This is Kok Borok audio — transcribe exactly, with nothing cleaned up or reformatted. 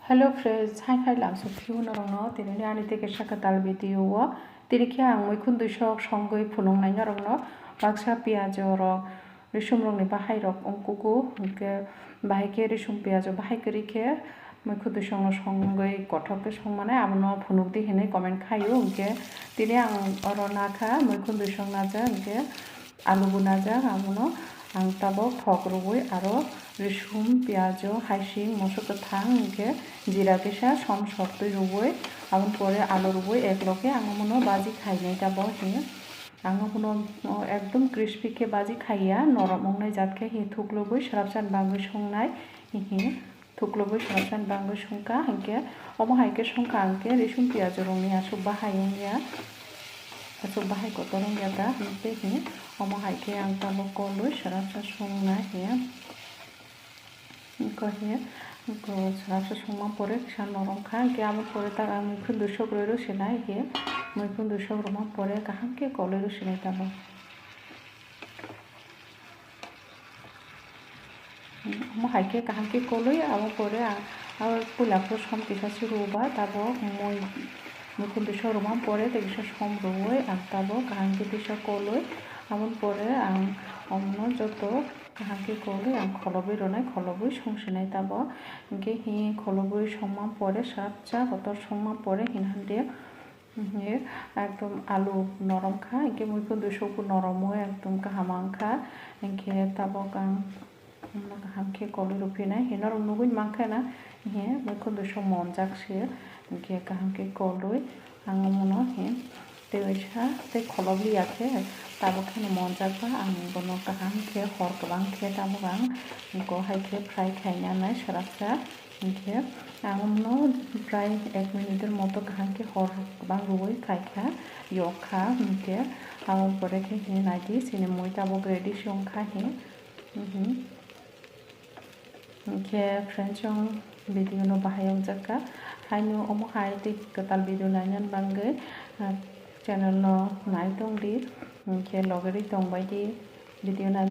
Hello friends, hai hai lamsok phiyo norokno tini ani tei kaisa kwtal video o. Tini khe ang muikhun duisok songwi phunuknai norokno baksa piyajo rok, risum rokni bahai rok wngkugo, hinkhe bahai khe risum piyajo bahai kwrwi khe muikhun duisokno songwi kothok khe songmani abono phunukdi hinwi comment khaio. Hinkhe tini ang oro nakha muikhun duisok najak, hinkhe alu bo najak, abono ang tabok thok rwui aro risum, piyajo, haising, moso kwthang, hinkhe jira kisa som sok twi rwui, aboni pore alu rwui ek loge ang omono baji khainai tabok hinwi. Ang omono, o, ekdom crispy khe baji khaiya, norom wngnai jat khe hinwi thuklubui swrapsa ni bagwi songnai hinwi. Thuklubui swrapsa ni bagwi songkha, hinkhe omo hai khe songkha, hinkhe risum piyajo rokni aswk bahai wngya, aswk bahai kotor wngya da, hinkhe hi omo hai khe ang tabok kolwi swrapsa songnai hiya. Wngkha hiya, wngkha swrapsa songma pore kisa norom kha, hinkhe abo pore tak ang muikhun duisok rwi rw sinai hiya, muikhun duisok rwma pore kaham khe kolwi rw sinai tabok. Omo hai khe kaham khe kolwi, abo pore ang, abo puila phuru som kisa se rwba, tabok mui, muikhun duisok rwma pore tei kisa som rwui ang tabok kaham khe kisa kolwi, aboni pore ang omono joto kaham khe kolwi ang kholobwi rwnai, kholobwi song sinai tabok. Hinkhe hi kholobwi songma pore, swrapsa kotor songma pore hinha de. Hinkhe ekdom alu norom kha, hinkhe muikhun duisok bo norom o ekdom kaham wng kha, hinkhe tabok ang kaham khe kolwi rw phinai, hinkhe norok nugwi mankha na, hinkhe muikhun duisok monjak se, hinkhe kaham khe kolwi ang omono hinkhe tei waisa tei kholobwi ya khe tabok kheno monjak ba ang bono kaham khe hor kwbang khe tabok ang ko hai khe fry khaina nai swrapsa. Hinkhe ang omono prai ek minute ni moto kaham khe hor kwbang rwui khaikha, yokha, hinkhe abo pore khe hinwi naidi chini mui tabok ready se wngkha hi. Mhm. Hinkhe friends, chwng video no bahai wngjakha, haino omo hai tei kwtal video nainani bagwi, ah, channel no nai tongdi, hinkhe logeri tongbaidi video nai.